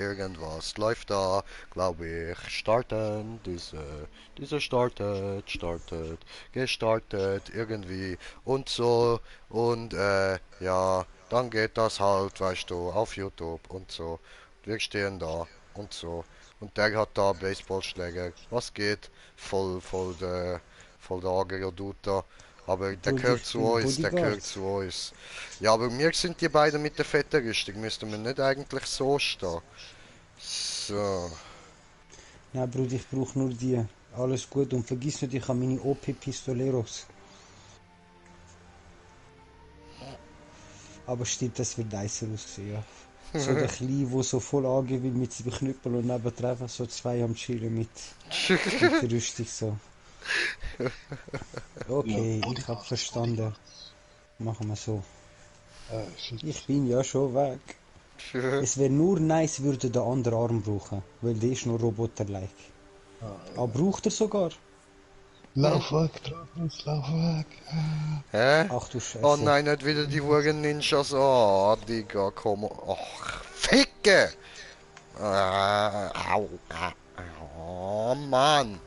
irgendwas läuft da, glaube ich. Starten, diese gestartet, irgendwie und so. Und ja, dann geht das halt, weißt du, auf YouTube und so. Wir stehen da und so. Und der hat da Baseballschläger. Was geht? Voll der Agro-Dude da. Aber der Bruder, gehört ich zu bin uns, der Bodyguard. gehört zu uns. Ja, aber wir sind die beiden mit der fetten Rüstung. Müssten wir nicht eigentlich so stehen? So. Nein, Bruder, ich brauche nur die. Alles gut und vergiss nicht, ich habe meine OP Pistoleros. Aber stimmt, das wird nicer aussehen, ja. So der Kleine, der so voll angehen will mit seinem Knüppel und nebendran einfach so zwei am Chillen mit der Rüstung so. Ja, Okay, ich hab Bodyguards, verstanden. Bodyguards. Machen wir so. Shit. Ich bin ja schon weg. Es wäre nur nice, würde der andere Arm brauchen, weil der ist noch Roboter-like. Aber Ja. braucht er sogar? Lauf weg, Travis, lauf weg. Hä? Ach du Oh Scheiße. nein, nicht wieder die Huren Ninjas. Oh, Digga, komm. Och, Ficke! Au, oh, Mann.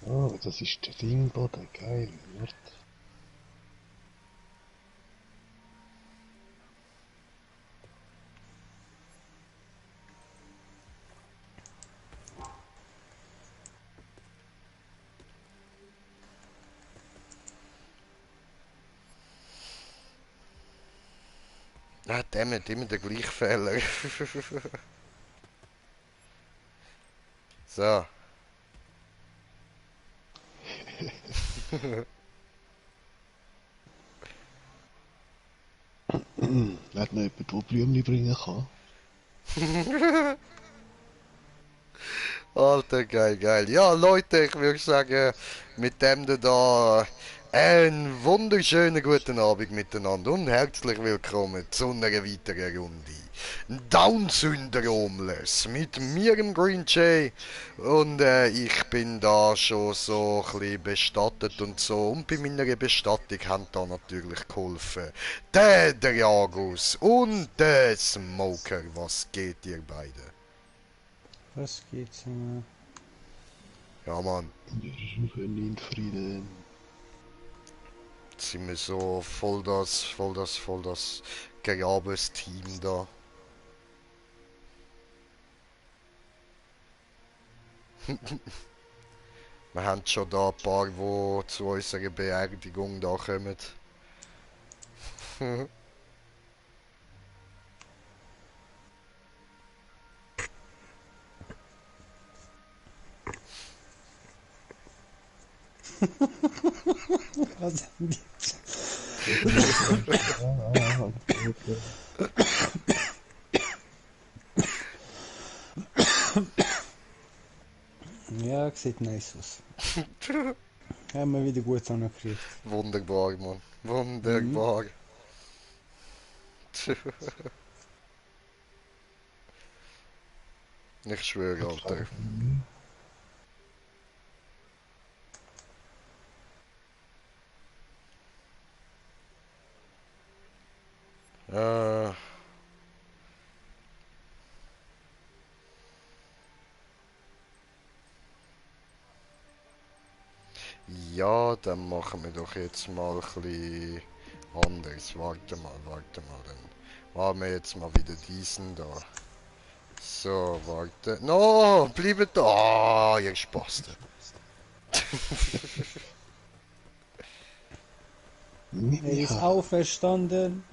Oh, das ist der Dingboden, geil. Warte. Ah, damit immer der gleiche Fehler. So. Hat noch jemand, der Blümchen bringen kann? Alter, geil, geil. Ja, Leute, ich würde sagen, mit dem da einen wunderschönen guten Abend miteinander und herzlich willkommen zu einer weiteren Runde. Down-Syndromless mit mir, dem Green Jay. Und ich bin da schon so ein bisschen bestattet und so. Und bei meiner Bestattung haben da natürlich geholfen. Der Dragus und der Smoker. Was geht ihr beide? Was geht's? Ja, Mann. Wir rufen in Frieden. Jetzt sind wir so voll das Grabes-Team da. Wir haben schon da ein paar, die zu unserer Beerdigung da kommen. Was haben die? Okay. Ja, sieht nice aus. Haben wir wieder gut angekriegt. Wunderbar, Mann. Mhm. Wunderbar. Ich schwöre, Alter. Äh, ja, dann machen wir doch jetzt mal ein bisschen anders. Warte mal. Dann machen wir jetzt mal wieder diesen da. So, warte. No, bleibt da. Ah, ihr Spasten. Er ist Mimicha. auferstanden.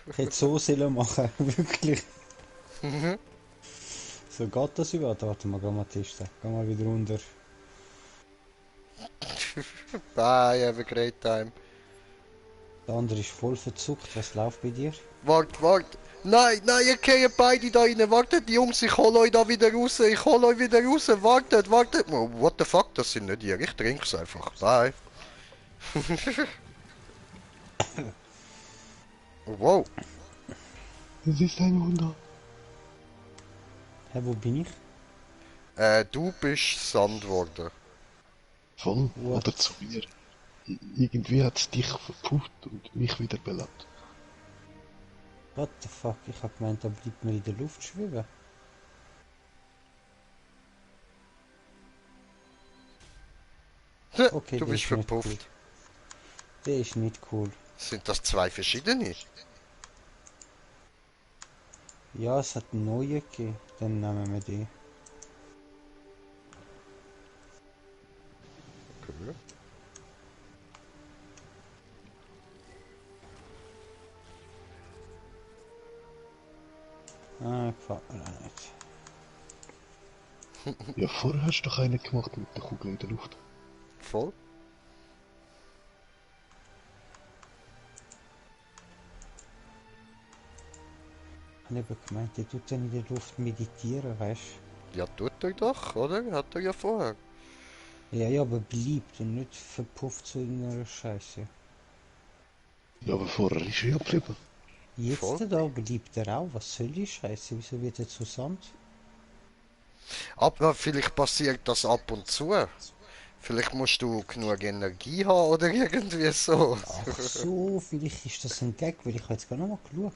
Ich hätte so sollen machen, wirklich. So geht das überhaupt? Warte mal, geh mal testen. Geh mal wieder runter. Bye, have a great time. Der andere ist voll verzuckt. Was läuft bei dir? Wart. Nein, ihr gehen beide da rein. Wartet, Jungs, ich hol euch da wieder raus. Ich hol euch wieder raus. Wartet. Oh, what the fuck, das sind nicht ihr. Ich trink's einfach. Bye. Wow, Es ist ein Wunder. Hä, wo bin ich? du bist Sand geworden. Voll. What? Oder zu mir. Irgendwie hat es dich verpufft und mich wieder belebt. What the fuck? Ich hab gemeint, da bleibt mir in der Luft schweben. Okay, Du der bist ist nicht cool. verpufft. Der ist nicht cool. Sind das zwei verschiedene? Ja, es hat einen neuen gegeben. Dann nehmen wir den. Okay. Ah, gefällt mir auch nicht. Ja, vorher hast du doch einen gemacht mit der Kugel in der Luft. Voll. Ich habe eben gemeint, der tut dann in der Luft meditieren, weißt Ja, tut er doch, oder? Hat er ja vorher. du? Ja, ja, aber bleibt und nicht verpufft zu irgendeiner Scheiße. Ja, aber vorher ist er ja geblieben. Jetzt Voll. da bleibt er auch. Was soll die Scheiße? Wieso wird er zu Sand? Aber vielleicht passiert das ab und zu. Vielleicht musst du genug Energie haben oder irgendwie so. Ach so, vielleicht ist das ein Gag, weil ich habe jetzt gar noch mal geschaut.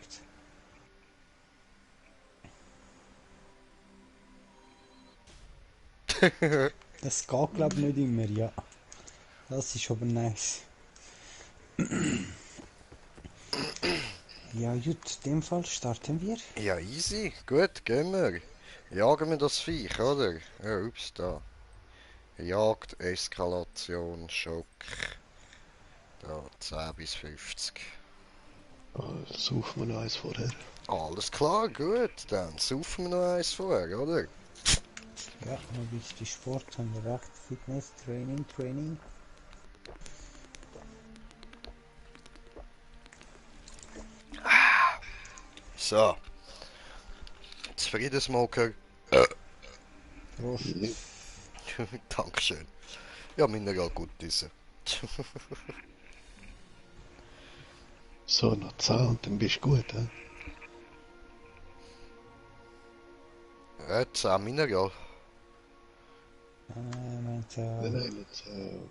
Das geht glaube ich nicht immer, ja. Das ist aber nice. Ja gut, in dem Fall starten wir. Ja, easy. Gut, gehen wir. Jagen wir das Viech, oder? Ja, ups, da. Jagd, Eskalation, Schock. Da, 10 bis 50. Suchen wir noch eins vorher. Alles klar, gut. Dann saufen wir noch eins vorher, oder? Ja, ein bisschen Sport haben wir recht. Fitness, Training. So. Zufrieden, Smoker? Prost. Dankeschön. Ja, Mineral gut diese. So, noch 10 und dann bist du gut, hä? 10 Mineral. Meint Nein, noch 10.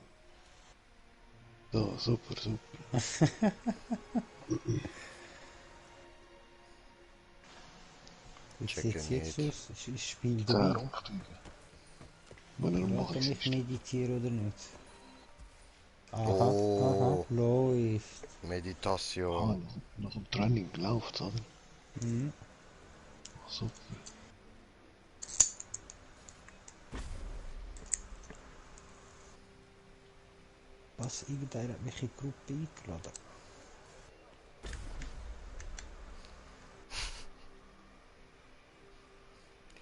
So, super. wie Check sieht es jetzt nicht. aus? Ist Spiel 10 dabei? Rumpfzüge. Wenn er Ja, machen kann ich ist. meditieren oder nicht? Aha, Oh. aha, läuft. Meditation. Nach dem Training läuft's, oder? Mhm. Super. Was, irgendeiner hat mich in die Gruppe eingeladen?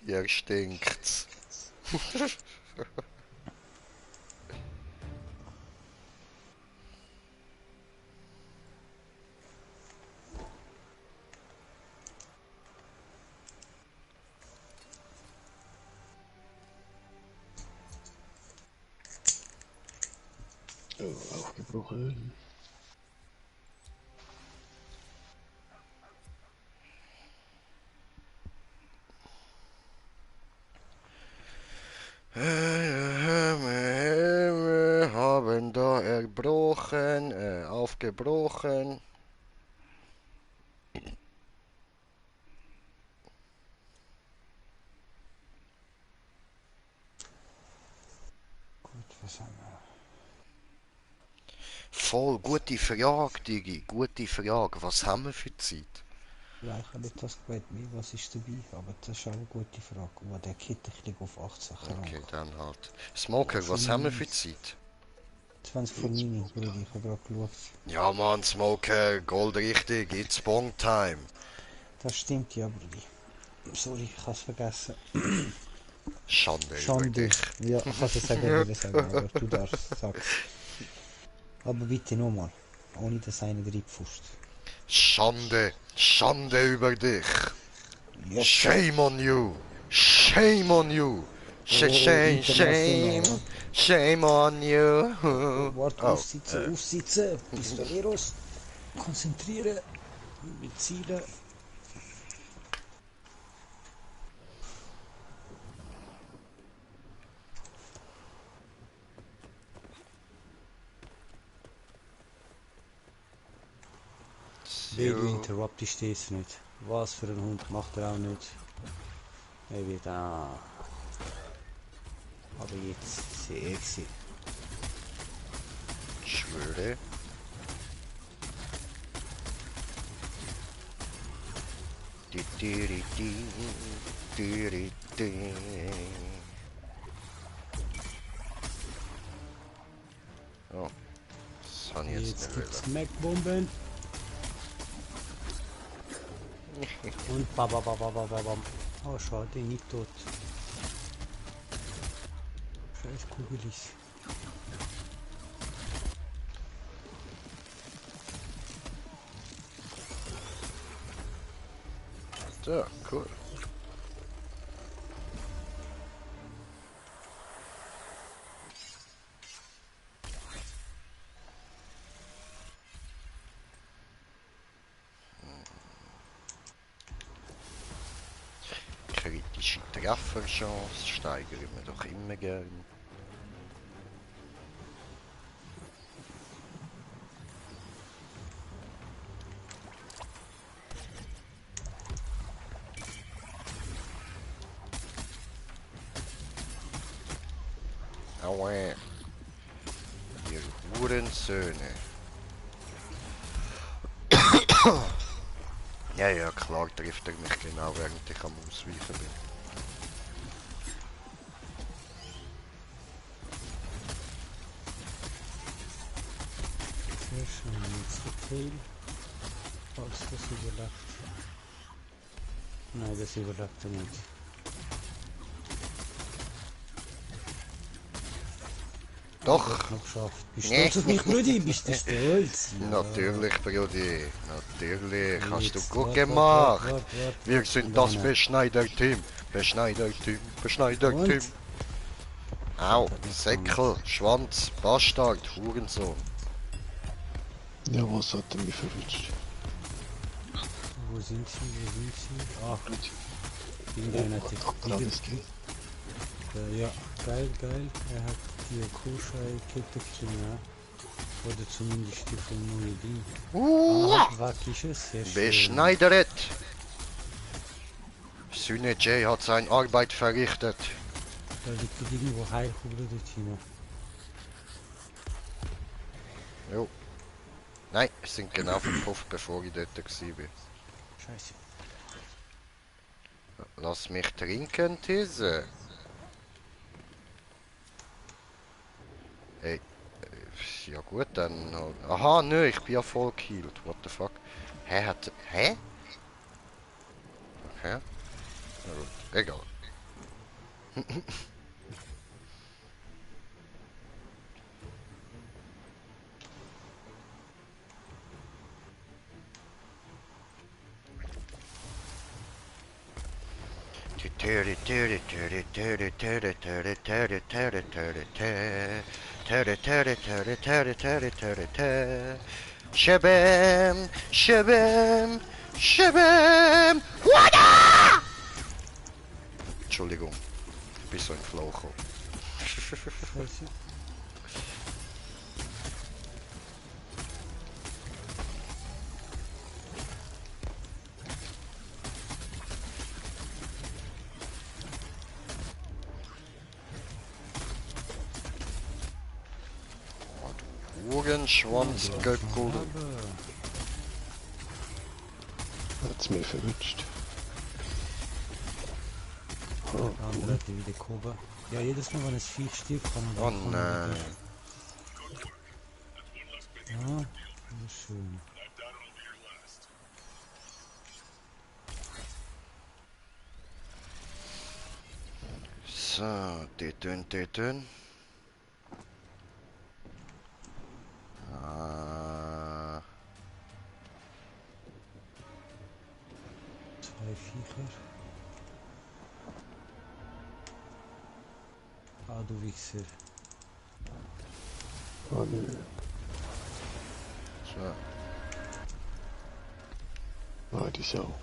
Hier stinkt's. Oh, aufgebrochen. Haben da erbrochen, aufgebrochen. Gut, was haben wir? Voll gute Frage, Digi. Gute Frage. Was haben wir für Zeit? Ja, ich habe nicht das gewählt, wie, was ist dabei? Aber das ist auch eine gute Frage. Oh, der geht ein bisschen auf 8 Sachen Okay, lang. dann halt. Smoker, was haben wir für Zeit? 20 von 9, Bruder, ich habe gerade geschaut. Ja, Mann, Smoker, Gold richtig. It's Bong Time. Das stimmt ja, Bruder. Sorry, ich habe es vergessen. Schande über Schande. dich. Ja, ich kann es sagen, aber du darfst sagen. Aber bitte nochmal. Ohne dass einer reinpfuscht. Schande. Schande über dich. Ja, Shame on you. Shame on you. Shame, shame. international. Shame on you. Warte, Oh, aufsitzen. Pistoleros. Konzentrieren. Mit Zielen. Nee, du interruptest das nicht. Was für ein Hund macht er auch nicht. Er wird auch. Aber jetzt sexy. Ich schwöre. Di, di, di, di, di, di, di. Oh, das habe ich jetzt Jetzt nicht gibt's wollen. Mac-Bomben. Und babababababam. Oh, schade, nicht tot. Scheiß Kugelis. So, cool. Kritische Trefferchance steigern wir doch immer gern. Aue. Ihr Hurensöhne. Ja, ja, klar trifft er mich genau, während ich am Ausweichen bin. Sehr schön, jetzt der Tail. Falls das überlebt. Nein, das überlebt er nicht. Doch! Noch geschafft. Bist du Nee. stolz auf mich, Brudi? Bist du stolz? Ja. Natürlich, Brudi. Natürlich. Hast du Jetzt, gut wart, gemacht. wart. Wir sind das Nein. Beschneider-Team. Beschneider-Team. Beschneider-Team. Und? Au, Säckel, Schwanz, Bastard, Hurensohn. Ja, was hat er mich verwünscht? Wo sind sie? Wo sind sie? Ach, irgendeiner hat Doch, alles geht. ja, geil. Er hat die Kuhschei-Kette ja. Oder zumindest die von neue Ding. Weg ist es. Sehr schön. Beschneideret. Sühne J hat seine Arbeit verrichtet. Da liegt irgendwo Heilkugel dort hin. Jo. Nein, es sind genau verpufft, bevor ich dort war. Scheiße. Lass mich trinken, Tisse. Hey. Ja gut, dann... Aha, nö, ich bin ja voll geheilt. What the fuck? Hä? Okay. Na gut, egal. Shabam, Shabam, Shabam. Wada! Entschuldigung, ich bin so im Flow gekommen. Scheiße. Hurenschwanz, Göckel. Hat's mich verwünscht. Der andere hat die wieder gehoben. Ja, jedes Mal, wenn es Viech stirbt, kann man Oh kann man nein. wieder- Ja, sehr schön. So, Teten. Zwei Viecher. Ah, du Wichser. Oh nö. So. Ah, die Sau.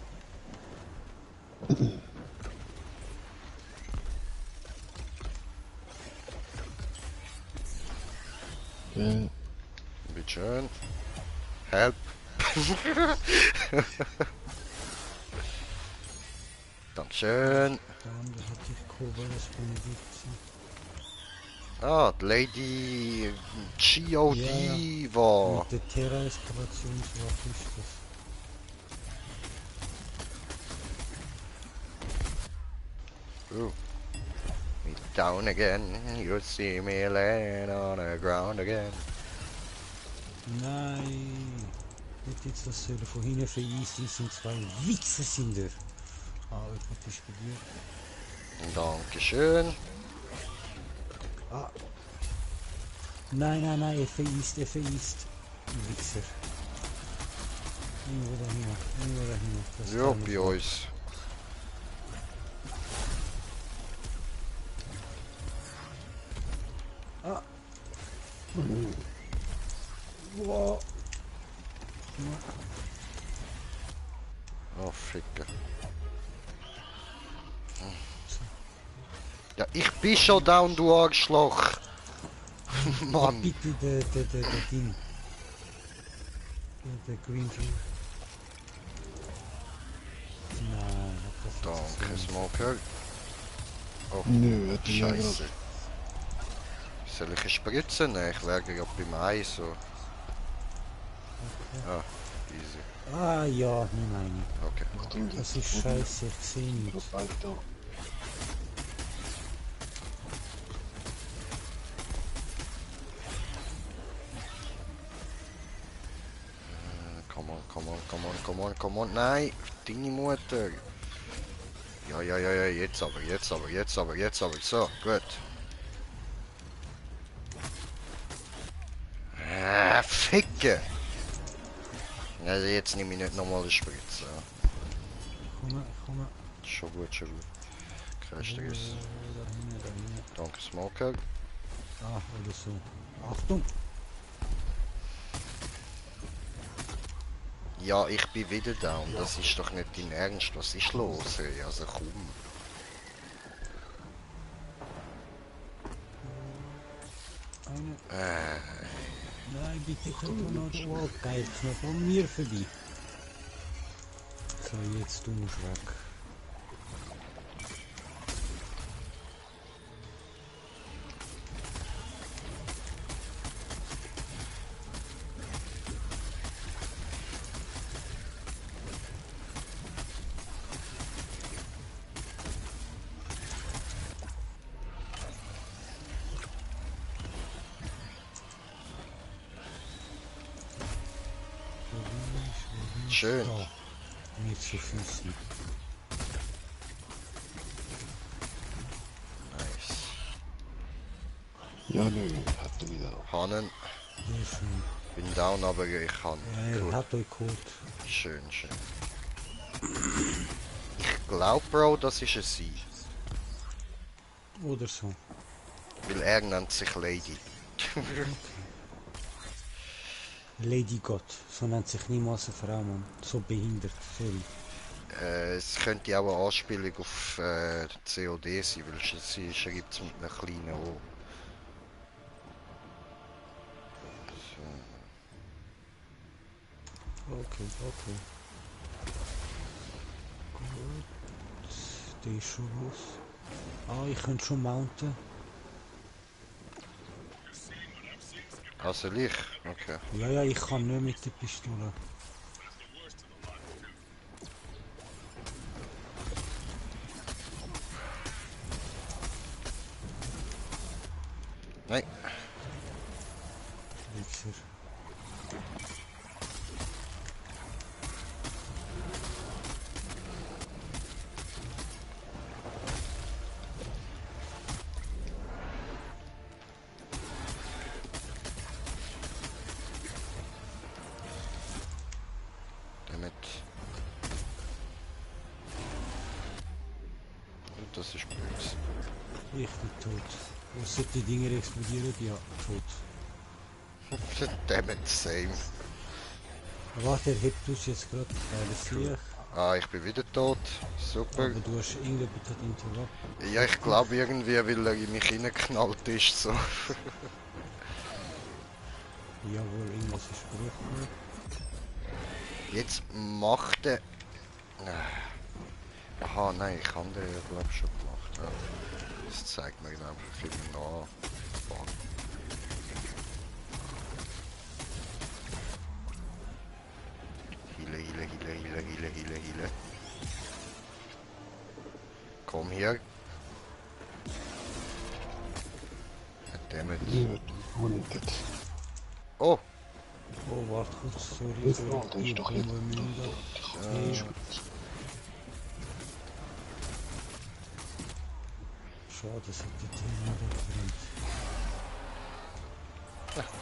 Ja, Bitteschön. Help. Dankeschön. Der andere hat sich gehoben, das Benedikt. Ah, die Lady GOD Ja, war. mit der Terra-Eskalationswaffe ist das. Oh. Me down again, you see me laying on the ground again. Nein! Nicht jetzt das sollen von hinten vereisen, sind zwei Wichser sind er. Ah, jemand ist bei dir. Dankeschön. Ah! Nein, nein, nein, er vereist. Wichser. Irgendwo dahin. Das Ja, kann bei nicht uns. Ah! Wow! Oh, Ficker. Ja, ich bin schon down, du Arschloch. Mann. Bitte der Ding. Der Green Tree. Nein, hat das Danke, jetzt Smoker. Oh, nö, hat die ja Scheiße. Soll ich eine Spritze nehmen? Ich wäre gerade beim Ei so. Ah, easy. Ah ja, nimm eine. Okay. Achtung, Das ist scheiße, ich sehe nichts. Beide da. Come on. Nein, deine Mutter. Ja, jetzt aber. So, gut. Ficke. Also jetzt nehme ich nicht nochmal eine Spritze. Komm. Schon gut. Kein Stress. Da hinten. Danke, Smoker. Ah, oder so. Achtung! Ja, ich bin wieder down. Das ist doch nicht dein Ernst. Was ist los? Ey? Also komm. Eine. Nein, bitte kommt noch der Waldgeil knapp an mir vorbei. So, jetzt du musst weg. Schön. Da. Nicht so Füße. Nice. Ja, nö, hat er wieder. Hannen. Sehr schön. Bin down, aber ich kann. Ja, er Cool. hat euch geholt. Schön. Ich glaube, Bro, das ist ein Sie. Oder so. Weil er nennt sich Lady. Lady Gott. So nennt sich niemals eine Frau, Mann. So behindert. Sorry. Es könnte auch eine Anspielung auf COD sein, weil sie schreibt es mit einem kleinen O. Okay. Gut. Der ist schon los. Ah, ich könnte schon mounten. Also ich? Okay. Ja, ich kann nicht mit der Pistole. Nein. Wichser. Damit. Und das ist böse. Ich bin tot. Was die Dinger explodieren? Ja, tot. Damit same. Warte, er hebt uns jetzt gerade das Licht, Ah, ich bin wieder tot. Super. aber du hast irgendjemand interrupted. Ja, ich glaube irgendwie, weil er in mich reingeknallt ist, so. Jawohl, irgendwas ist gebrochen. Jetzt macht er... Aha, nein, ich habe den ja, glaube ich, schon gemacht. Ja. Das zeigt mir einfach viel nach. Fuck. Hile, Hile, Hile, Hile, Hile, Hile, Hile. Komm hier. Goddammit. Nö, unendlich. Oh! Oh, warte kurz, sorry, Ja, sorry. der ist doch jetzt Bombe müssen da. Schade, das hat die Thema weggerannt.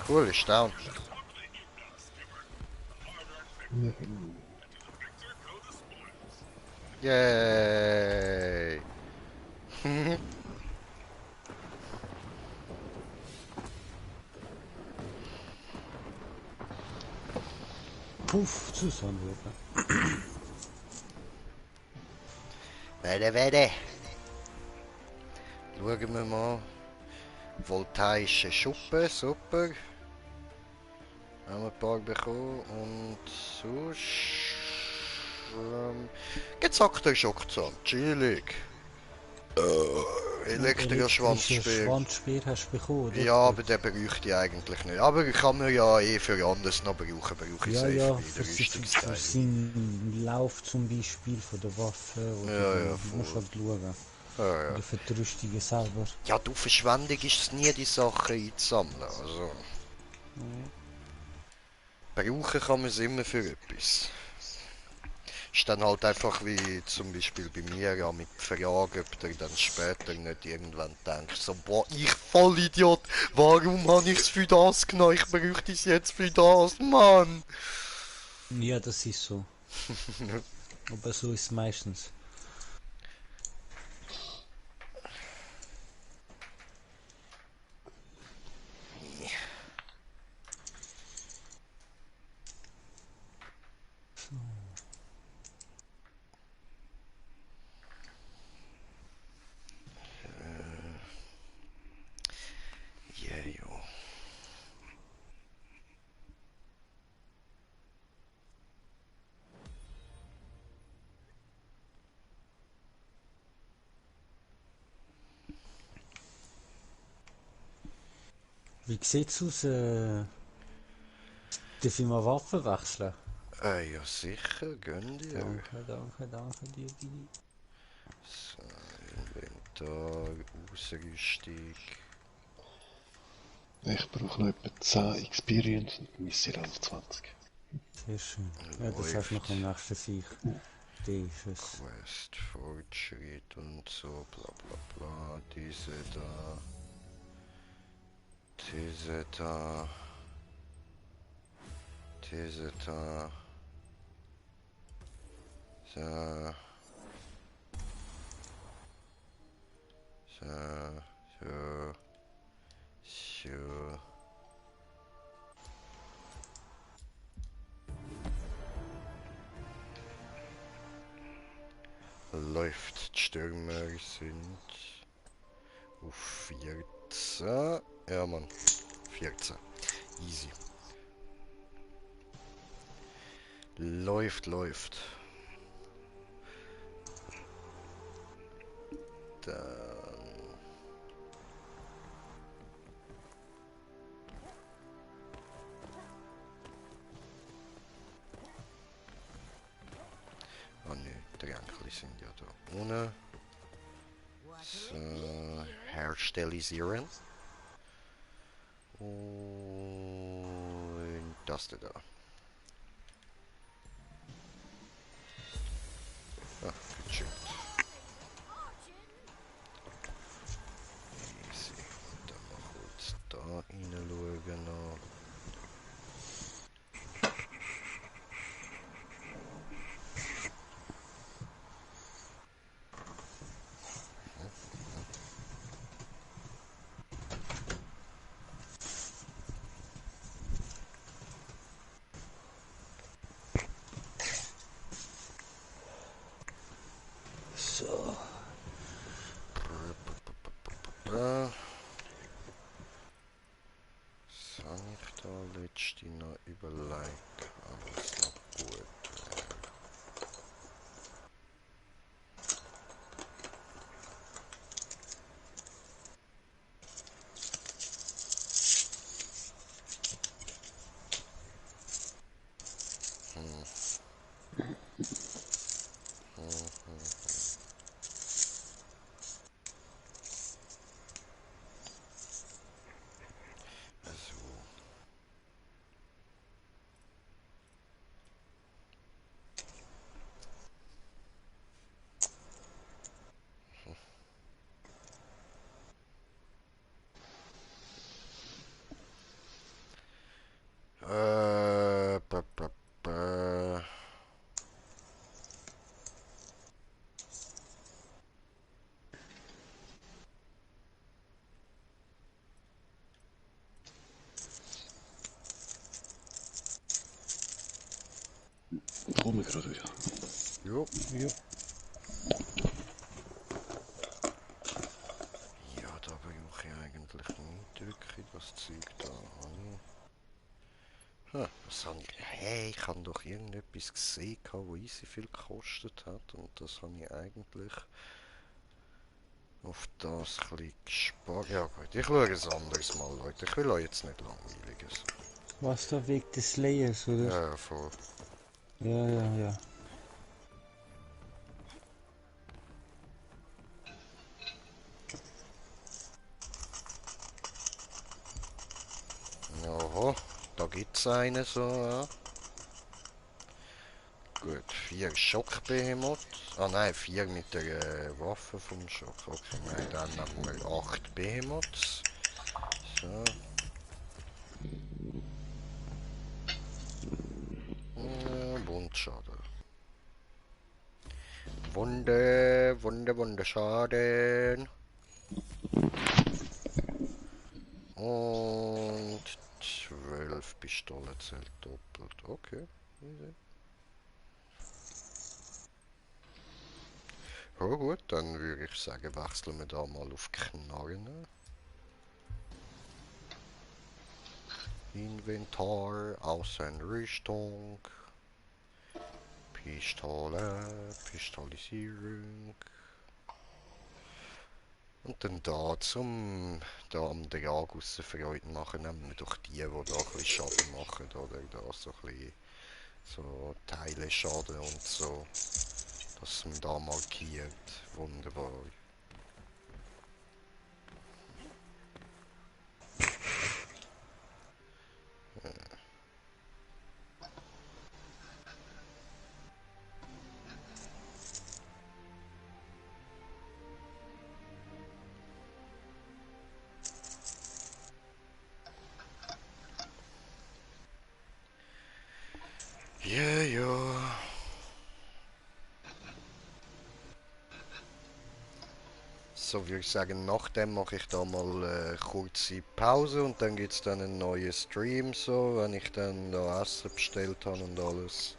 Cool, ist down. Yay! Puff, zusammenwürfen. Wede. Schauen wir mal. Voltaische Schuppe, super. Haben wir ein paar bekommen und sonst... gezackter Schockzahn, chillig. Elektroschwanzspeer. Schwanzspeer hast du bekommen, oder? Ja, aber den bräuchte ich eigentlich nicht. Aber ich kann mir ja eh für anderes noch brauchen. Brauche ich Ja, safe ja, wieder für Rüstungsteile. seinen Lauf zum Beispiel von der Waffe oder Ja, so. ja, Du musst voll. halt schauen. Ja, ja. Oder für die Rüstungen selber. Ja, du, Verschwendung ist es nie, die Sachen einzusammeln. Also, brauchen kann man es immer für etwas. Ist dann halt einfach wie zum Beispiel bei mir ja mit Fragen, ob du dann später nicht irgendwann denkst, so, boah, ich Vollidiot, warum habe ich es für das genommen? Ich bräuchte es jetzt für das, Mann! Ja, das ist so. Aber so ist es meistens. Ja, jo. Wie sieht's aus? Darf ich mal Waffen wechseln? Ja, sicher, gönn dir. Danke dir, Gini. So, Inventar, Ausrüstung. Ich brauche noch etwa 10 Experience und Missile auf 20. Sehr schön. Ja, das hast du noch am nächsten Sieg. Der ist es. Quest, Fortschritt und so, bla bla bla. Diese da. Diese da. Diese da. So. So. So. Läuft. Die Stürmer sind auf 14. Ja, Mann. 14. Easy. Läuft. Dann... Ah ne, die Enkel sind ja da ohne. So, herstellisieren. Und das da. Ah, gecheckt. Easy. Dann mal kurz da reinschauen noch. komme gerade wieder. Jo. Ja. Ja, da brauche ich eigentlich nicht wirklich das Zeug da an. Was habe ich? Hey, ich habe doch irgendetwas gesehen, wo easy viel gekostet hat. Und das habe ich eigentlich auf das ein bisschen gespart. Ja gut, ich schaue es anderes mal, Leute. Ich will euch jetzt nicht langweiliges. Was da wegen des Layers, oder? Ja, voll. Ja, ja, ja. Jaha, da gibt's einen so, ja. Gut, 4 Schockbehemoth. Ah nein, 4 mit der Waffe vom Schock. Okay, nein, dann nehmen wir 8 Behemoths. So. Wundschaden. Wunderschaden. Und 12 Pistolen zählt doppelt. Okay. Ja gut, dann würde ich sagen, wechseln wir da mal auf Knarren. Inventar, Außenrüstung, Pistolisierung. Und dann da da am Dragus Freude machen, nehmen wir doch die da ein bisschen Schaden machen, oder da so ein bisschen so Teile Schaden und so, dass man da markiert. Wunderbar. Ja, ja. So würde ich sagen, nachdem mache ich da mal eine kurze Pause und dann gibt es dann einen neuen Stream, so, wenn ich dann da Essen bestellt habe und alles.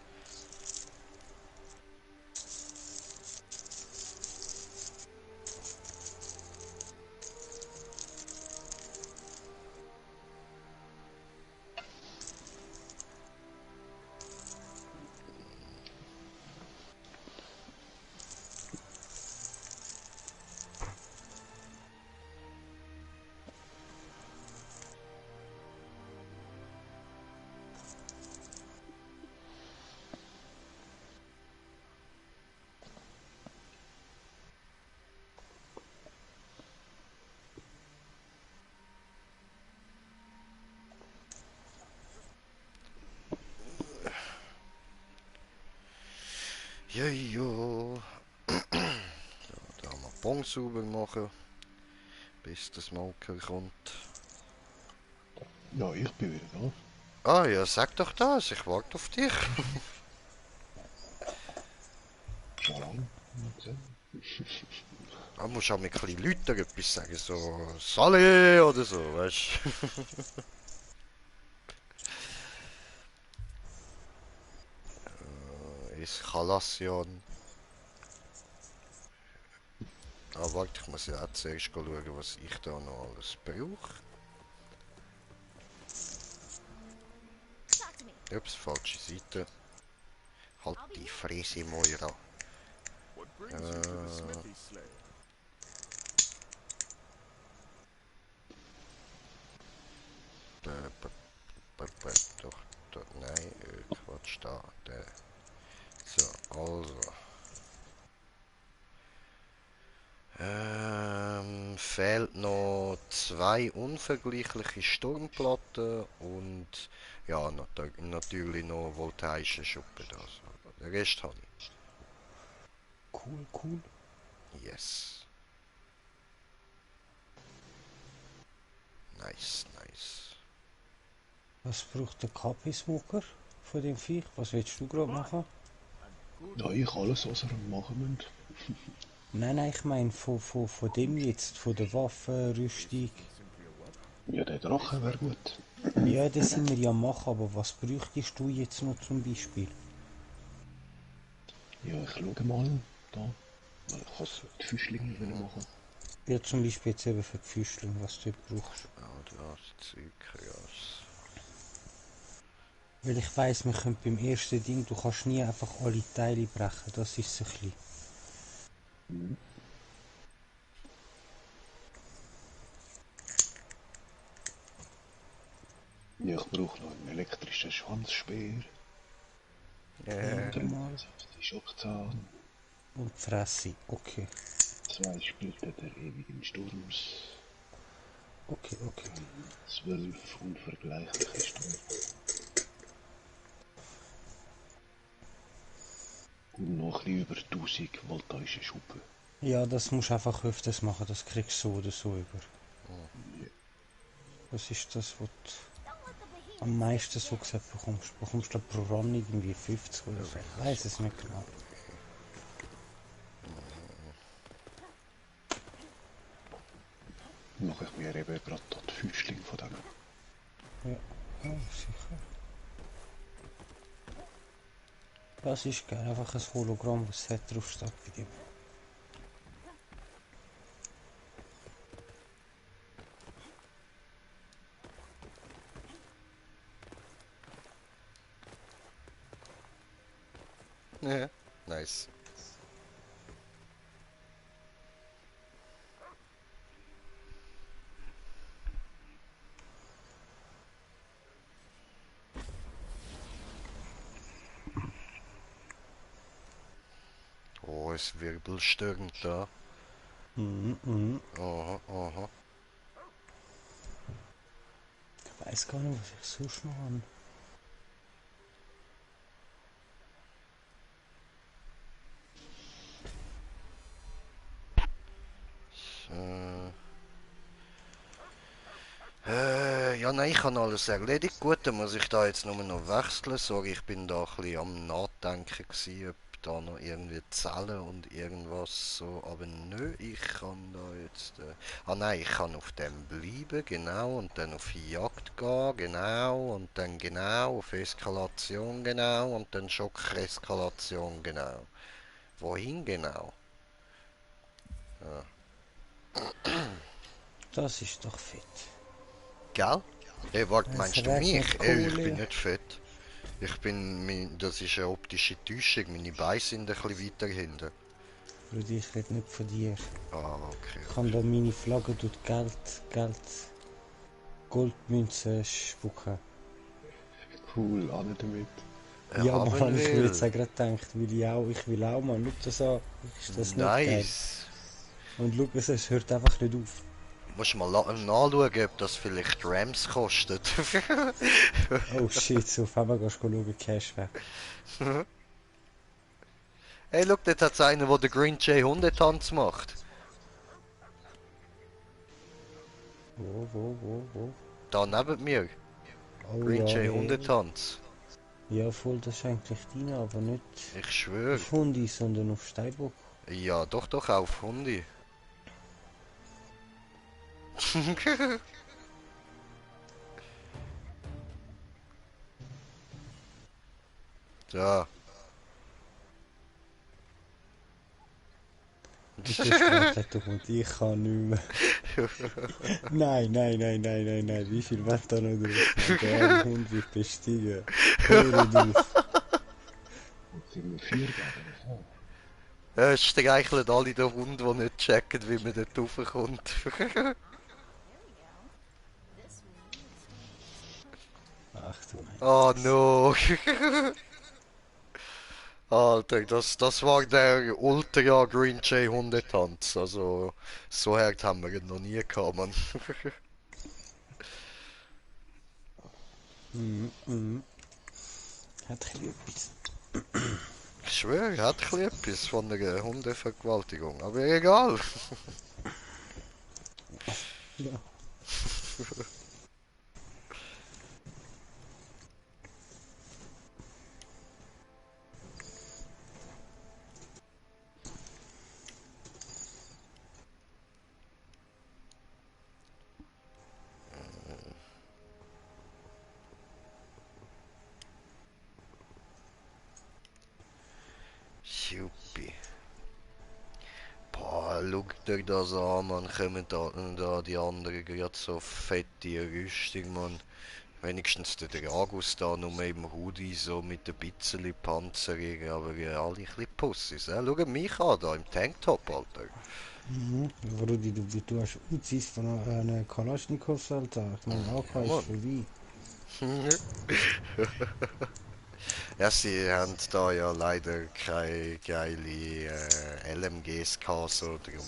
Ja, ja. Da mal Bon sauber machen, bis der Smoker kommt. Ja, ich bin wieder da. Ah ja, sag doch das, ich warte auf dich. Schon lange nicht gesehen. Da musst du auch mit ein bisschen Leuten etwas sagen, so Saleh oder so, weißt du. Eskalation. Ah, warte, ich muss ja auch zuerst schauen, was ich da noch alles brauche. Ups, falsche Seite. Halt die Fresse, Moira. Doch, doch, nein, Quatsch, da, der. So, also. Fehlt noch 2 unvergleichliche Sturmplatten und ja, natürlich noch voltaische Schuppen da. So. Den Rest habe Cool, cool. ich. Yes. Nice, nice. Was braucht der KP-Smoker von dem Viech? Was willst du gerade machen? Ja, ich alles, was wir machen müssen. Nein, nein, ich meine von dem jetzt, von der Waffenrüstung. Ja, der Drache wäre gut. Ja, das sind wir ja machen, aber was bräuchtest du jetzt noch zum Beispiel? Ja, ich schaue mal da. Weil ich kann die Fischlinge machen. Ja, zum Beispiel jetzt eben für die Füßchen, was du brauchst. Oder Zykas. Weil ich weiss, wir können beim ersten Ding, du kannst nie einfach alle Teile brechen, das ist so ein bisschen. Mhm. Ja, ich brauche noch einen elektrischen Schwanzspeer. Mal. Die Schockzahn. Und Fresse, okay. 2 Splitter der ewigen Sturms. Okay, okay. 12 unvergleichliche Stunden. Und noch ein bisschen über 1000 voltaische Schuppen. Ja, das musst du einfach öfters machen, das kriegst du so oder so über. Was ist das, was du am meisten so gesagt bekommst? Bekommst du pro Run irgendwie 50 oder so? Ich weiß es nicht genau. Mache ich mir eben gerade die Füßling von dem. Ja, ja sicher. Das ist geil, einfach ein Hologramm, das hat draufsteht bei dir. Ja, nice. Oh, es wirbelstürmt da. Aha, aha. Ich weiß gar nicht, was ich sonst noch habe. Ja, nein, ich habe alles erledigt. Gut, dann muss ich da jetzt nur noch wechseln. Sorry, ich bin da ein bisschen am Nachdenken gewesen, ob da noch irgendwie Zellen und irgendwas so. Aber nö, ich kann da jetzt... Ah nein, ich kann auf dem bleiben, genau. Und dann auf Jagd gehen, genau. Und dann genau auf Eskalation, genau. Und dann Schockeskalation, genau. Wohin genau? Das ist doch fett. Gell? Hey, warte, Es meinst du regnet mich? Ey, ich bin Kohle. nicht fett. Das ist eine optische Täuschung. Meine Beine sind ein bisschen weiter hinten. Bruder, ich rede nicht von dir. Ah, okay, Ich habe da meine Flagge dort Geld, Goldmünzen spucken. Cool, alle damit. Ja, Haben Mann, ich will jetzt will. auch gerade gedacht, ich will auch, Mann, schau das an. Ist das nicht geil? Nice. Und schau, es hört einfach nicht auf. Musst mal nachschauen, ob das vielleicht Rams kostet. Oh shit, so auf einmal gehst du schauen, Cashback. Hey, schau, dort hat's einen, der den Green Jay Hundetanz macht. Wo? Da neben mir. Oh Green ja, Jay hey. Hundetanz. Ja, voll, das ist eigentlich deine, aber nicht Ich schwöre. auf Hundi, sondern auf Steinbock. Ja, doch, auf Hundi. Da. Und der Sprachleiter kommt, ich kann nicht mehr. Nein, wie viel wird da noch drauf? Mann? Der arme Hund wird bestiegen. Hört auf. Und sind wir 4 geben. Es streichelt alle den Hund, die nicht checken, wie man dort raufkommt. Ach du meine Oh Fresse. no. Alter, das war der Ultra Green Jay Hundetanz. Also, so hart haben wir ihn noch nie gehabt, Mann. Hat ein etwas. Ich schwöre, er hat ein bisschen etwas von einer Hundevergewaltigung. Aber egal. Ja. Juppie. Boah, schaut euch das an, man. Kommen da die anderen gerade so fette Rüstung, man. Wenigstens der Dragus da nur im Hoodie, so mit ein bisschen Panzerung, aber alle ein bisschen Pussys. Schau mich an, da im Tanktop, Alter. Mhm. Rudi, du hast Uzis von einer Kalaschnikows, Alter. Ich meine, AK Ja, ist Mann. vorbei. Ja, sie haben da ja leider keine geile LMGs gehabt, so darum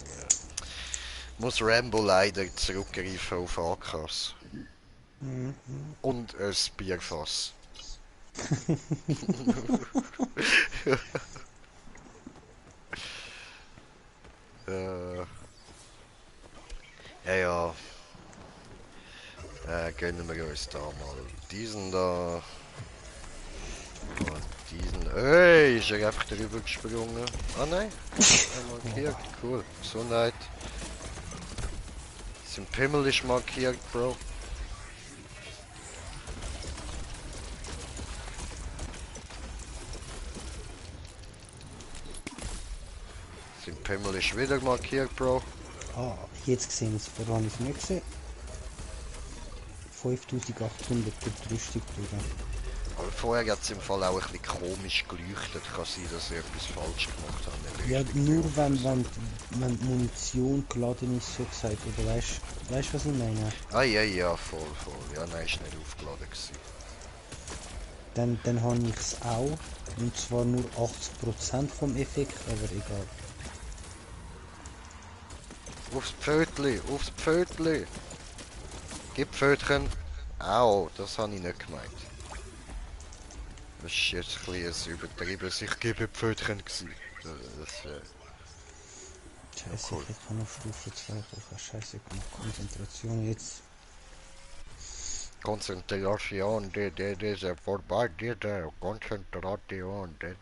muss Rambo leider zurückgreifen auf AKs. Mhm. Und ein Bierfass. äh, ja, gönnen wir uns da mal diesen da. Und diesen. Hey, ist er einfach drüber gesprungen? Ah nein, er markiert, cool. Gesundheit. Sein Pimmel ist markiert, Bro. Sein Pimmel ist wieder markiert, Bro. Ah, jetzt gesehen, vorher habe ich es nicht gesehen. 5800 durch die Rüstung, Bruder. Aber vorher hat es im Fall auch ein bisschen komisch geleuchtet. Kann sein, dass ich etwas falsch gemacht habe. Ja, nur wenn die Munition geladen ist, so gesagt. Oder weißt du, was ich meine? Ah ja, ja, voll. Ja, nein, ist nicht aufgeladen gewesen. Dann habe ich es auch. Und zwar nur 80% vom Effekt, aber egal. Aufs Pfötli, aufs Pfötli. Gib Pfötchen. Au, das habe ich nicht gemeint. Das ist jetzt ein bisschen ein übertriebenes Ich gebe Pfötchen gewesen. Scheiße, cool. ich kann auf Stufe 2 kaufen. Scheiße, gemacht. Konzentration jetzt. Konzentration, das ist vorbei, das Konzentration, das.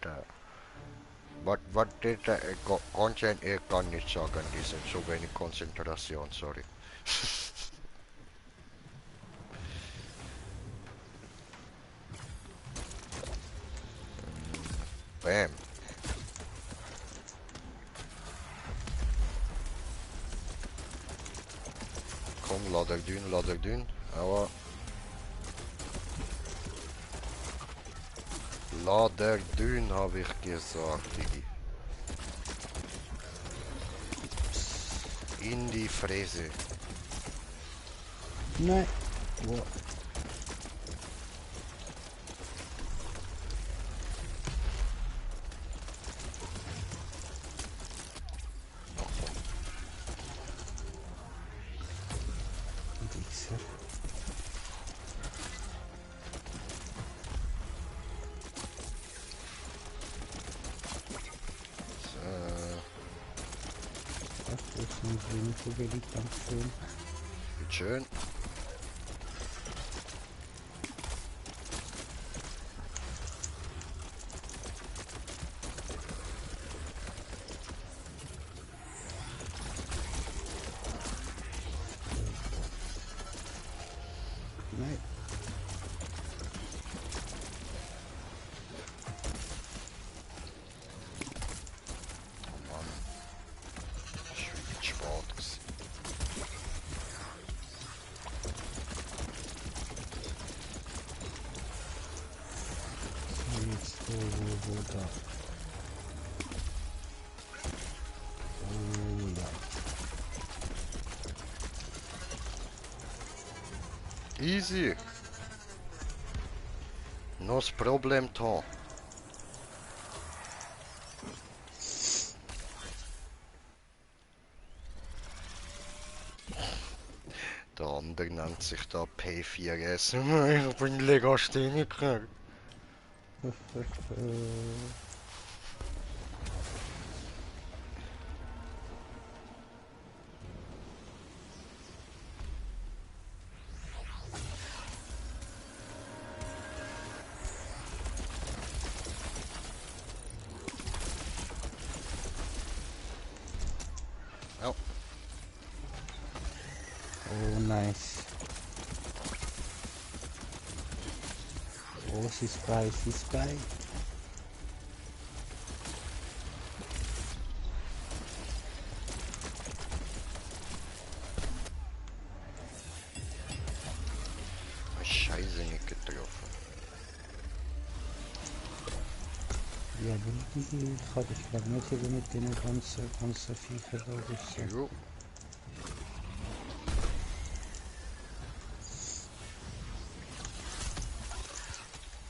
Was das Konzentration, ich kann nicht sagen, die sind so wenig Konzentration, sorry. Bam. Komm, lader dünn, aber... Lader dünn, habe ich gesagt, Digi. In die Fräse. Nein. Wow. Wichser. Ach, das ist ein grüner Vogel, Dankeschön. Schön. Nein. Oh Mann. Das ist wirklich spät gewesen. So, jetzt wo da. Oh ja. Easy. No problem to. Der andere nennt sich da P4S. Ich bin Legastheniker. Oh, Oh, nice. Oh, sie ist bei. Ja, aber die kann ich glaube nicht eben mit den ganzen Viecher da raus. Jo.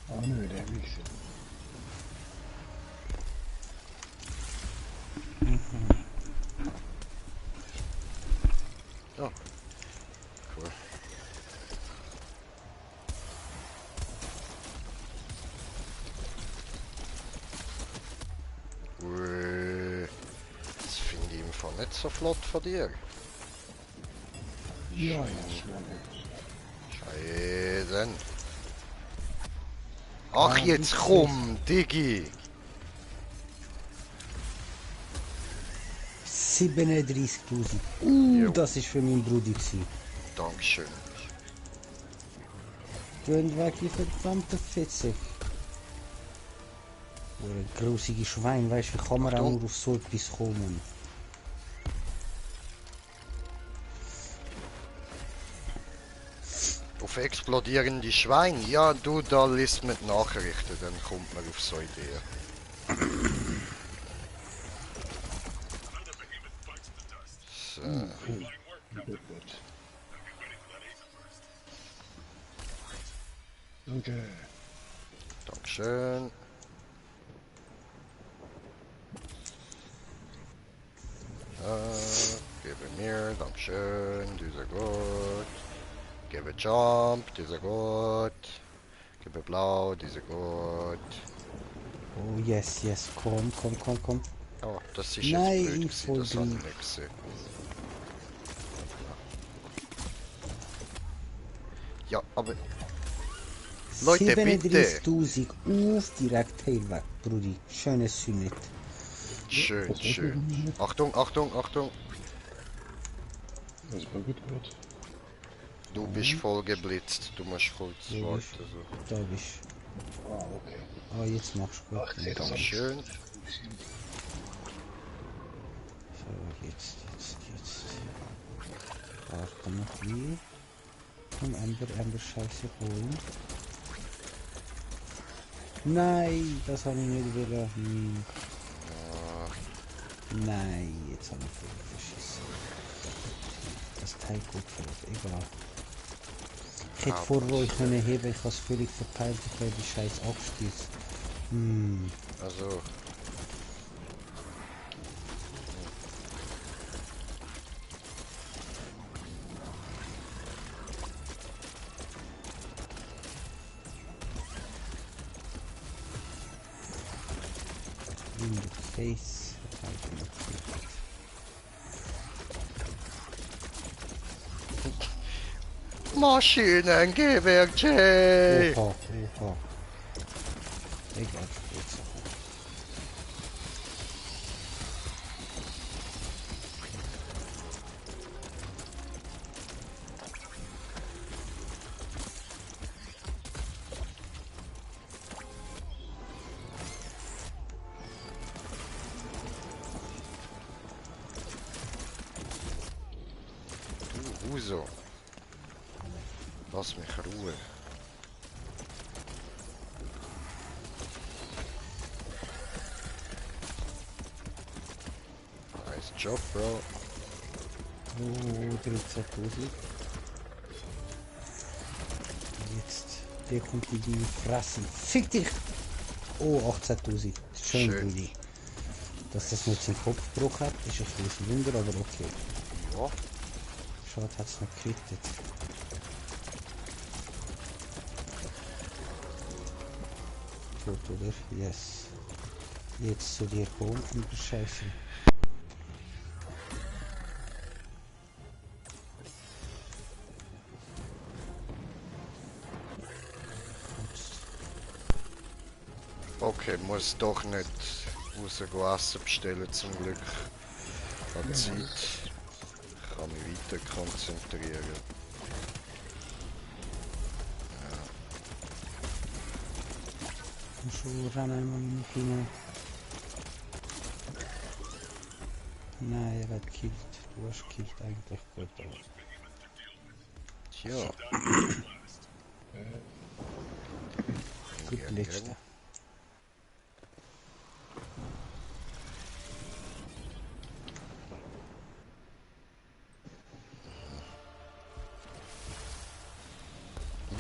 Ah nö, der Wichser. Ja. Cool. Ui. Das finde ich im Fall nicht so flott von dir. Ja, ja, schnell. Scheiden. Ach, Ah, jetzt wie komm, Diggi. 37.000. Jo. Das ist für meinen Bruder gewesen. Dankeschön. Gehen weg, die verdammte Fitze. Oh, ein grusige Schwein, weißt du, wie kann man auch Achtung. nur auf so etwas kommen? Auf explodierende Schweine? Ja, du, da liest man die Nachrichten, dann kommt man auf so Ideen. So. Gut. Danke. Dankeschön. Gebe mir, Dankeschön, dieser gut. Gebe Jump, dieser gut. Gebe Blau, dieser gut. Oh yes, yes, komm, komm, komm, komm. Oh, das ist jetzt Nein, blöd gewesen, voll das habe ich drin. nicht gesehen. Ja, aber Leute, bitte! 37.000 auf direkt heilweg, Brudi. Schönes Sünnit. Schön, Das war schön. gut. Achtung, Achtung, Achtung. Das war gut gehört. Du bist voll geblitzt. Du musst kurz Wo bist warten. So. Da bist Ah, okay. Ah, jetzt machst du gut. Ach, jetzt Dankeschön. So, jetzt. Warte noch hier. Komm, Ember Scheiße holen. Nein, das habe ich nicht wollen. Nein, jetzt habe ich voll verschissen. Das Teil gut fällt, egal. Ich hätte vor euch können heben, ich habe es völlig verpeilt, ich habe die Scheiß abgestürzt. Also, In the face. Halt noch Maschinengewehr, Jay! Oha. Egal, jetzt. Du Huso. Lass mich Ruhe. Nice Job, Bro. Oh, 13.000. Jetzt, der kommt in die Fresse. Fick dich! Oh, 18.000. Schön, Schön. Brudi. Dass das nicht seinen Kopf gebrochen hat, ist ein bisschen Wunder, aber okay. Ja. Schade, hat es noch gekrittet. Gut, oder? Yes. Jetzt zu dir kommen und bescheißen. Okay, muss doch nicht raus essen bestellen zum Glück. Hat Zeit. Ich kann mich weiter konzentrieren. Schon rennen einmal nicht hinein. Nein, er hat gekillt. Du hast gekillt eigentlich gut. Aber Tja. gut letzte.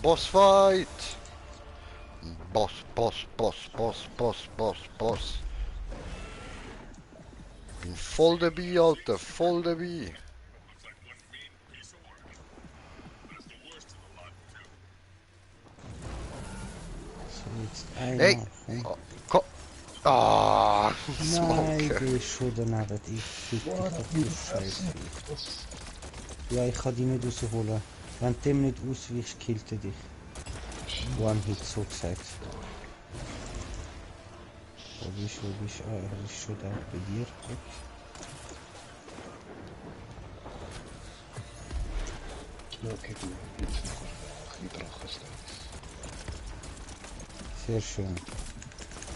Bossfight! Boss, Boss, Boss, Boss, Boss, Boss, Boss. Bin voll dabei, Alter, voll dabei. So, jetzt einmal. Hey! Komm. Oh, komm! Ah, Nein, Smoke. du bist schon daneben. Ich fick dich auf die Scheiße. Ja, ich kann dich nicht rausholen. Wenn du dem nicht ausweichst, killt er dich. One-Hit, so gesagt. Wo bist du? Ah, er ist schon da bei dir. Gut. Ja, okay, gut. Jetzt noch ein bisschen Drachenstars. Sehr schön. Und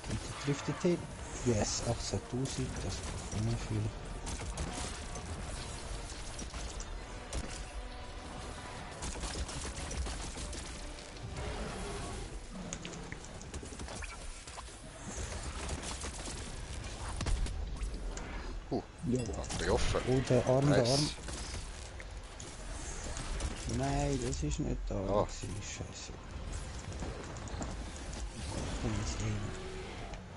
der trifft den Tail. Yes, 18.000, das ist immer viel. Ja, Getroffen. Oh, der Arm, der Arm. Nice. Nein, das ist nicht da. Ah. Scheiße. Komm jetzt rein.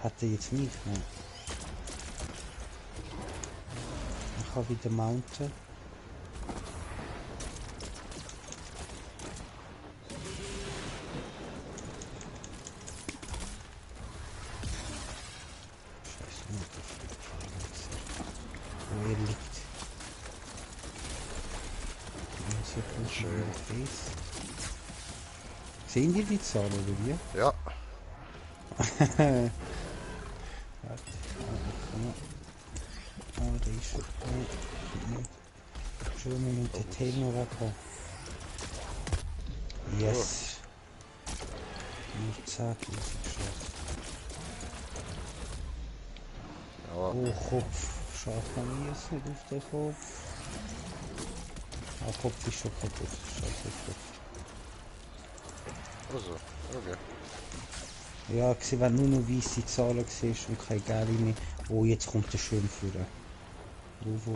Hat er jetzt mich? Nein. Ich kann wieder mounten. Scheiße, nicht auf wo er liegt. So gut Schön. Face. Sehen die die Zahl oder wie? Ja. Warte. Komm. Ah, der ist schon. Nein. Schön, wir müssen den Tail noch weghaben. Yes. Nur 10.000 geschafft. Ja. Oh, Kopf. Schaffen wir es nicht auf den Kopf. Ah, Kopf ist schon kaputt. Scheiße, Kopf. Also, okay. Ja, wenn du nur noch weisse Zahlen siehst und keine gelbe mehr. Oh, jetzt kommt der schön führen. Wo?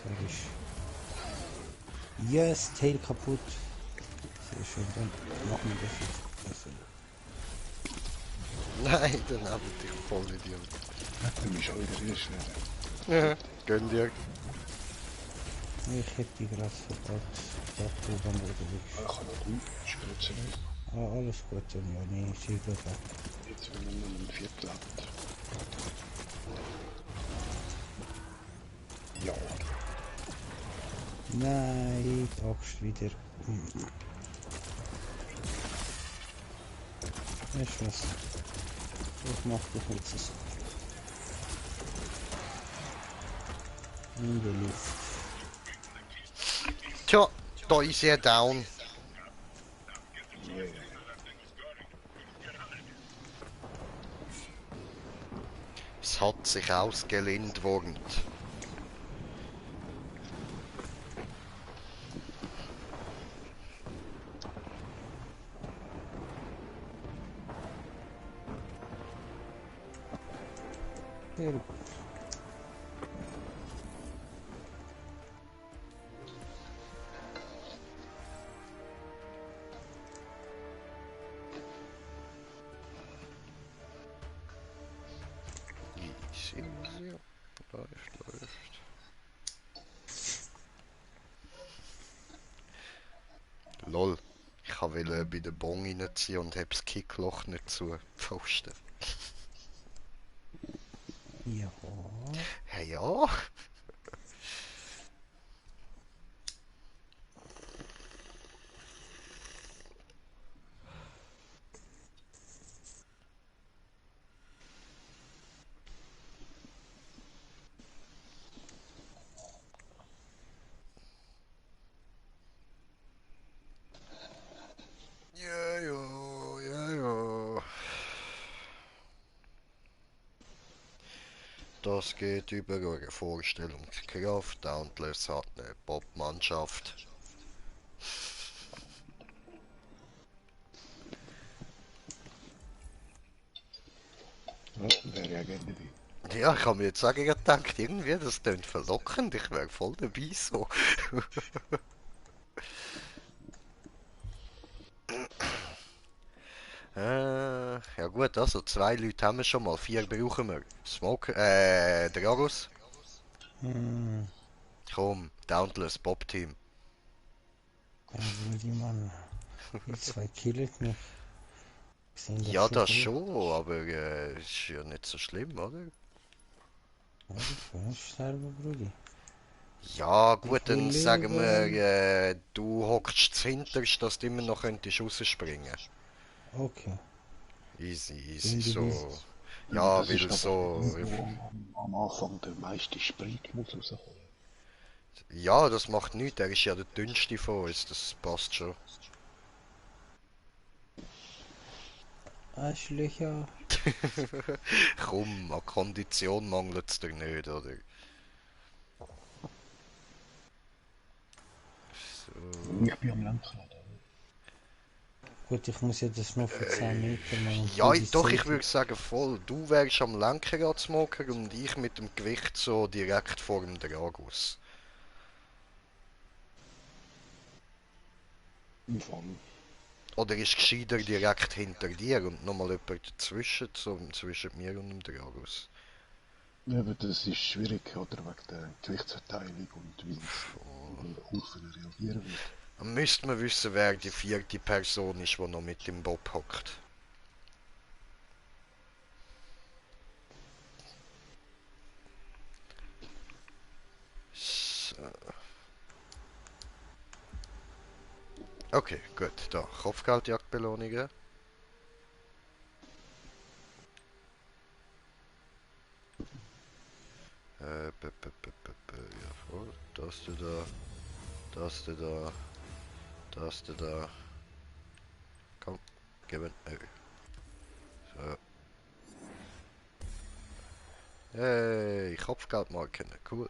Der ist. Yes, Tail kaputt. Sehr schön, dann machen wir das jetzt. Nein, dann hab ich dich voll Idiot. du bist auch wieder schnell. Gönn dir. Ich hätte die gerade verpackt. Da oben am Boden Ich kann noch gut spritzen. Ah, alles gut, dann ja, nee, ich sehe gut. Jetzt, wenn man noch ein Viertel hat. Ja. Nein, die Axt wieder. Weißt du was? Ich mach dich jetzt so. In die Luft. Tja, da ist er down. Es hat sich ausgelindwurmt. Sehr gut. Easy, easy. Läuft. Lol. Ich wollte bei der Bong reinziehen und hab das Kickloch nicht zu posten. Ja. Hey ja. Ja. Das geht über eure Vorstellungskraft. Dauntless hat eine Popmannschaft. Ja, wäre ja gerne dabei. Ja, ich habe mir jetzt sagen gedacht, irgendwie, das klingt verlockend. Ich wäre voll dabei so. Ja gut, also 2 Leute haben wir schon mal, 4 brauchen wir. Smoke, Dragos. Hm, Komm, Dauntless, Bob-Team. ja, Brudi, Mann. Die zwei killen mich. Sehen doch Ja, schon das gut. schon, aber ist ja nicht so schlimm, oder? Ja, du kannst selber, Brudi. Ja, Ich gut, will dann sagen wir, leben. du hockst zuhinterst, dass du immer noch könntest rausspringen. Okay, Easy, easy, finde ich easy. so. Ja, Ja, das weil ist aber für so. die, die am Anfang den meisten Sprit muss rausholen. Ja, das macht nichts, er ist ja der dünnste von uns, das passt schon. Arschlöcher. Komm, an Kondition mangelt es dir nicht, oder? So. Ich bin am Lenkrad. Gut, ich muss ja das nur für 10 Meter machen. Ja, Brudi, doch, ich safe. würde sagen voll. Du wärst am Lenkrad smoker und ich mit dem Gewicht so direkt vor dem Dragus. Im Fall. Oder ist gescheiter direkt hinter dir und nochmal jemand dazwischen, so zwischen mir und dem Dragus? Ja, aber das ist schwierig, oder? Wegen der Gewichtsverteilung und wie es in der Kurve reagieren wird. Dann müsste man wissen, wer die 4. Person ist, die noch mit dem Bob hockt. So. Okay, gut. Da, Kopfgeldjagdbelohnungen. Jawohl. Das da, das da, das da. Komm, geben. So. Hey, Kopfgeldmarken. Cool.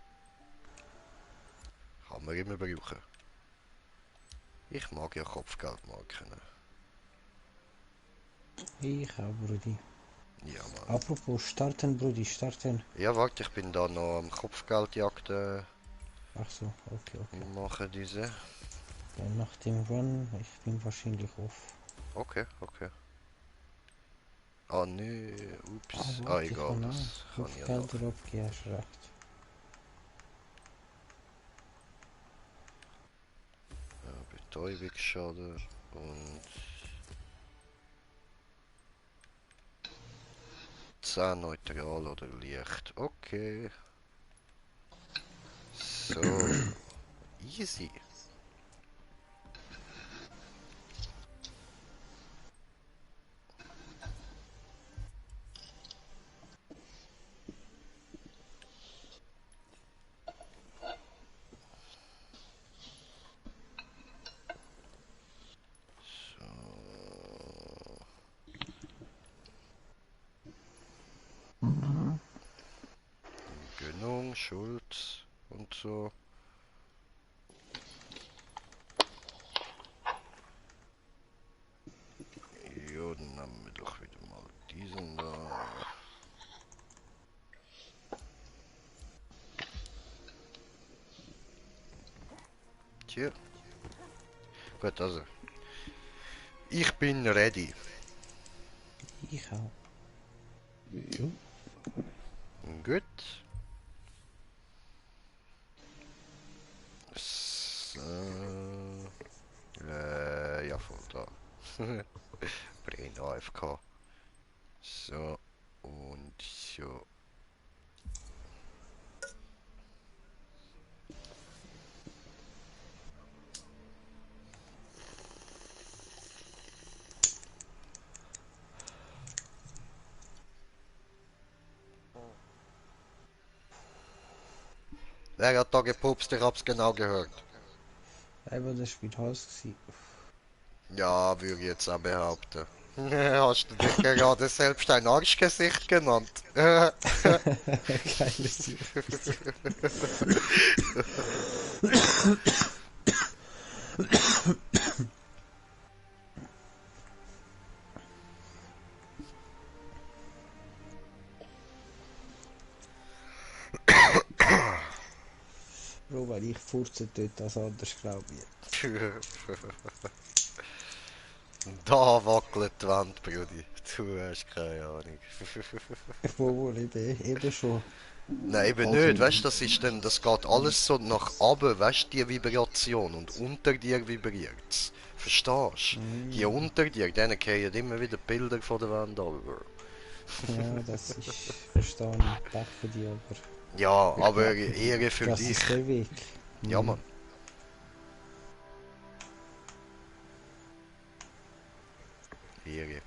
Kann man immer brauchen. Ich mag ja Kopfgeldmarken. Ich auch, Brudi. Ja, Mann. Apropos starten, Brudi, starten. Ja, warte, ich bin da noch am Kopfgeldjagd Ach so, okay, okay. machen diese. Ja, nach dem Run, ich bin wahrscheinlich off. Okay, okay. Ah, nee, Ah, ups. Ah, warte, ich egal, kann auch. das kann ich ja nach. Kopfgelder abgeben, hast recht. Ja, Betäubungsschaden und 10 neutral oder leicht. Okay. So. Easy. So. Gönnung, Schuld und so. Ja, dann haben wir doch wieder mal diesen da. Tja. Gut, also. Ich bin ready. Ich auch. Ja. Gut. So. Ja, voll da. Brain AFK. So. Und so. Wer hat da gepupst? Ich hab's genau gehört. Aber das war Hals gewesen. Ja, würde ich jetzt auch behaupten. Hast du dich gerade selbst ein Arschgesicht genannt? Geiles Ziel. Bro, weil ich furze dort als anders, glaube ich. Da wackelt die Wand, Brudi. Du hast keine Ahnung. Obwohl, eben schon. Nein, eben Also, nicht. Weißt du, das ist dann, das geht alles so nach oben, weißt du, die Vibration. Und unter dir vibriert's. Verstehst du? Die Mm, unter dir, denen gehen immer wieder Bilder von der Wand runter. ja, das ist, verstehe ich. Pech für dich, aber Ja, ich aber glaube, Ehre für das dich. ist der Weg. Ja, Mm. Mann. Ehre.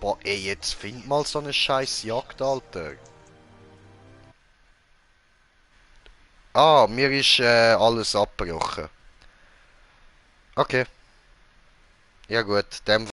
Boah, ey, jetzt find mal so eine scheiß Jagd, Alter. Ah, mir ist alles abgebrochen. Okay, ja gut, dem